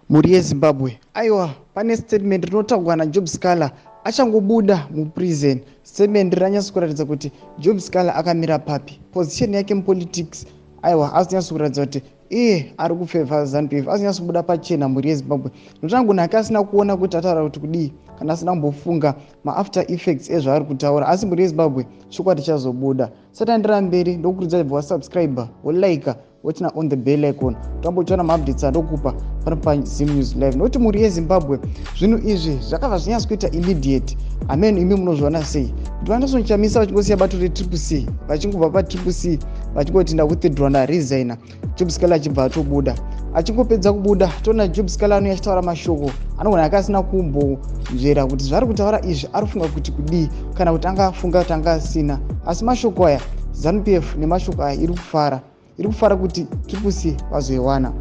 Mhuri yeZimbabwe, aiwa pane statement rinotaurwa naJob Sikhala achangobuda muprison. Statement ranyatso kuratidza kuti Job Sikhala akamira papi, position yake mupolitics. Aiwa, azonyatso kuratidza kuti iye ari kufavour ZANU PF, azonyatso kubuda pachena, mhuri yeZimbabwe, nokuti angona ake asina kuona kuti ataura kuti kudii, kana asina kumbofunga maafter effects ezvaari kutaura. Asi mhuri yeZimbabwe, chokwadi chazobuda. Sati andira mberi, ndokurudzira bva wasubscribe, wolike, woturn on the bell icon, tambotiona maupdates andokupa pano paZim News Live. Nokuti mhuri yeZimbabwe, zvinhu izvi zvakabva zvinyatso kuita immediate. Amen. Imi munozviona sei kuti vaNelson Chamisa vachingosiya bato reTriple C, vachingobva paTriple C vachingoti ndakuwithdraw, ndaresigna, Job Sikhala achibva atobuda? Achingopedza kubuda, toona Job Sikhala anouya achitaura mashoko anogona ake asina kumbonzvera kuti zvaari kutaura izvi ari kufunga kuti kudii, kana kuti angafunga kuti anga asina. Asi mashoko aya, ZANU PF nemashoko aya iri kufara, iri kufara kuti Triple C vazoiwana,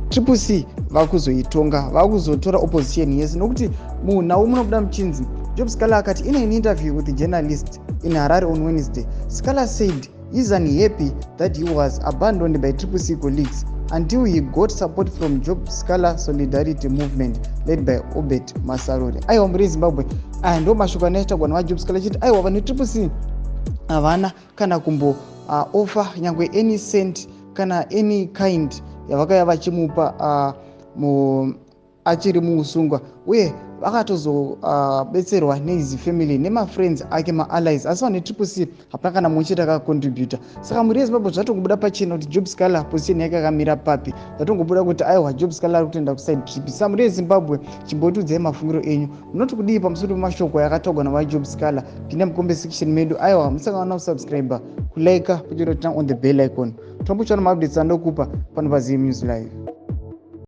Triple C vakuzoitonga, vakuzotora opposition yese. Nokuti munhau munobuda muchinzi Job Sikhala akati, in an interview with the journalist in Harare on Wednesday, Sikhala said he is unhappy that he was abandoned by Triple C colleagues until he got support from Job Sikhala Solidarity Movement led by Obert Masaruri. Aiwa, muri Zimbabwe, aya ndo mashoko anoitagwa navaJob Sikhala, chiti aiwa, vanhu Triple C havana kana kumbo offer nyangwe any cent kana any kind yavakauya vachimupa achiri muusungwa, uye vakatozobetserwa nehis family nemafriends ake, maallies. Asi vanhu veTriple C hapana kana mumwe chete akacontributa. Saka mhuri yeZimbabwe, zvatongobuda pachena kuti Job Sikhala position yake akamira papi. Zvatongobuda kuti aiwa, Job Sikhala ari kutoenda kuside trip. Saka mhuri yeZimbabwe, chimbotiudzai mafungiro enyu, munoti kudii pamusoro pemashoko yakataurwa navaJob Sikhala? Pinda mucomment section medu. Aiwa, musakanganwa kusubscribe, kulike, kuturn on the bell icon. Tombochiona maupdates andokupa pano paZim News Live.